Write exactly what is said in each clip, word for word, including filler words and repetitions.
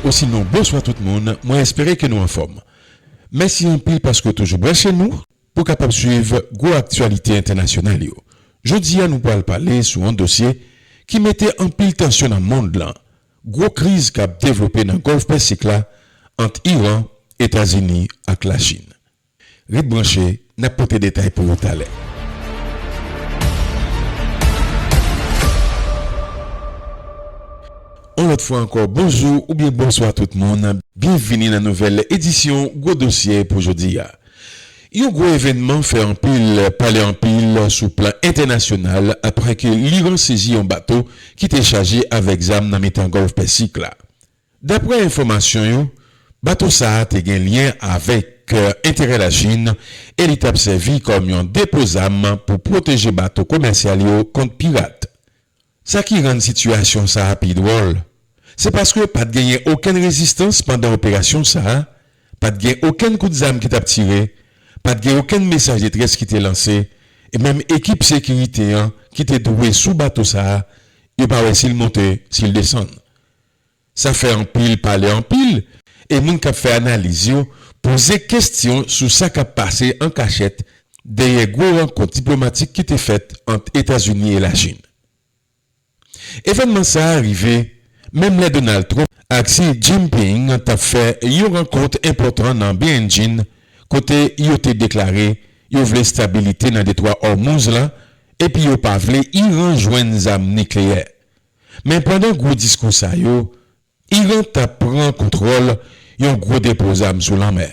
Osinon, bonswa tout moun, mwen espere ke nou anfòm. Mèsi anpil paske w toujou branche nou pou w kapab swiv gwo aktyalite entènasyonal yo. Jodi a, nou pral pale sou yon dosye ki mete anpil tansyon nan mond lan, gwo kriz k ap devlope nan Gòlf Pèsik la ant Iran, Etazini ak Lachin. Ret branche, n ap pote detay pou ou talè. Yon lòt fwa ankò, bonjou oubyen bonswa tout moun. Byenvini nan nouvèl edisyon Gwo Dosye pou jodi a. Yon gwo evènman fè anpil pale anpil sou plan entènasyonal apre ke Liran sezi yon bato ki te chaje avèk zam nan mitan Gòlf Pèsik la. Daprè enfòmasyon yo, bato sa a te gen lyen avèk, eh, enterè Lachin e li t ap sèvi kòm yon depo zam pou pwoteje bato komèsyal yo kont pirat. Sa ki rann sitiyasyon sa a pi dwòl, se paske pa t genyen okenn rezistans pandan operasyon sa a, pa t gen okenn kout zam ki t ap tire, pa t gen okenn mesaj detrès ki te lanse, e menm ekip sekirite an ki te dwe sou bato sa a, yo pa wè si l monte, si l desann. Sa fè anpil pale anpil, e moun k ap fè analiz yo poze kesyon sou sa k ap pase an kachèt dèyè gwo rankont diplomatik ki te fèt ant Etazini e Lachin. Evènman sa a rive menm lè Donald Trump ak Xi Jinping t ap fè yon rankont enpòtan nan Beijing, kote yo te deklare yo vle stabilite nan Detwa Òmouz la, epi yo pa vle Iran jwenn zam nikleyè. Men pandan gwo diskou sa yo, Iran t ap pran kontwòl yon gwo depo zam sou lanmè.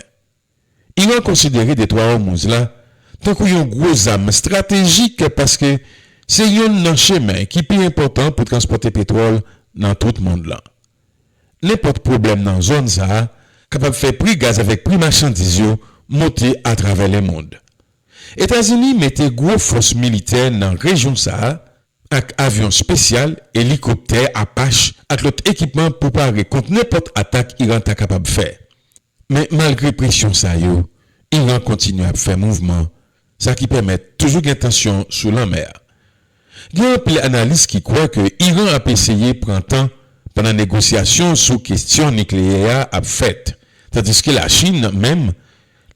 Iran konsidere Detwa Òmouz la tankou yon gwo zam estratejik paske se youn nan chemen ki pi enpòtan pou transpòte petwòl nan tout mond lan. Nenpòt pwoblèm nan zòn sa a kapab fè pri gaz avèk pri machandiz yo monte atravè lemonn. Etazini mete gwo fòs militè nan rejyon sa a, ak avyon espesyal, elikoptè Apache ak lòt ekipman pou pare kont nenpòt atak Iran ta kapab fè. Men malgre presyon sa yo, Iran kontinye ap fè mouvman, sa ki pèmèt toujou gen tansyon sou lanmè a. Gen anpil analis ki kwè ke Iran ap eseye pran tan pandan negosyasyon sou kesyon nikleyè a ap fèt, tandiske Lachin menm,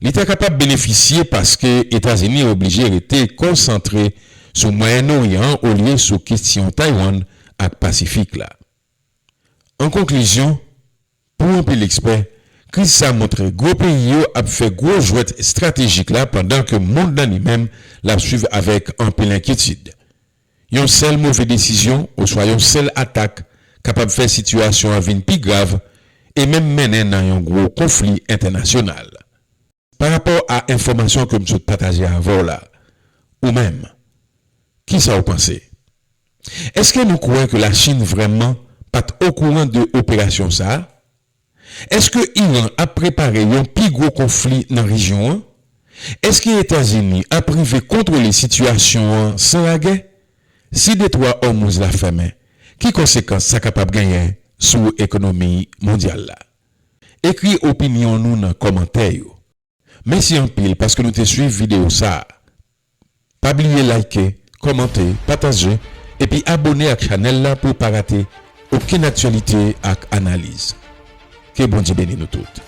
li ta kapab benefisye paske Etazini oblije rete konsantre sou Mwayen Oryan an olye sou kesyon Taiwan ak Pasifik la. An konklizyon, pou anpil ekspè, kriz sa montre gwo peyi yo ap fè gwo jwèt estratejik la pandan ke mond lan li menm l ap swiv avèk anpil enkyetid. Yon sèl move desizyon oswa yon sèl atak kapab fè sitiyasyon an vin pi grav e menm mennen nan yon gwo konfli entènasyonal. Pa rapò a enfòmasyon ke m sot pataje avè w la, ou menm, kisa w panse? Èske nou kwè ke Lachin vrèman pa t okouran de operasyon sa a? Èske Iran ap prepare yon pi gwo konfli nan rejyon an? Èske Etazini ap rive kontwole sitiyasyon an san lagè? Si Detwa Òmouz la fèmen, ki konsekans sa kapab genyen sou ekonomi mondyal la? Ekri opinyon nou nan kòmantè yo. Mèsi anpil paske nou te swiv videyo sa a. Pa bliye like, kòmante, pataje, epi abone ak chanèl la pou w pa rate okenn aktyalite ak analiz. Ke Bondye beni nou tout.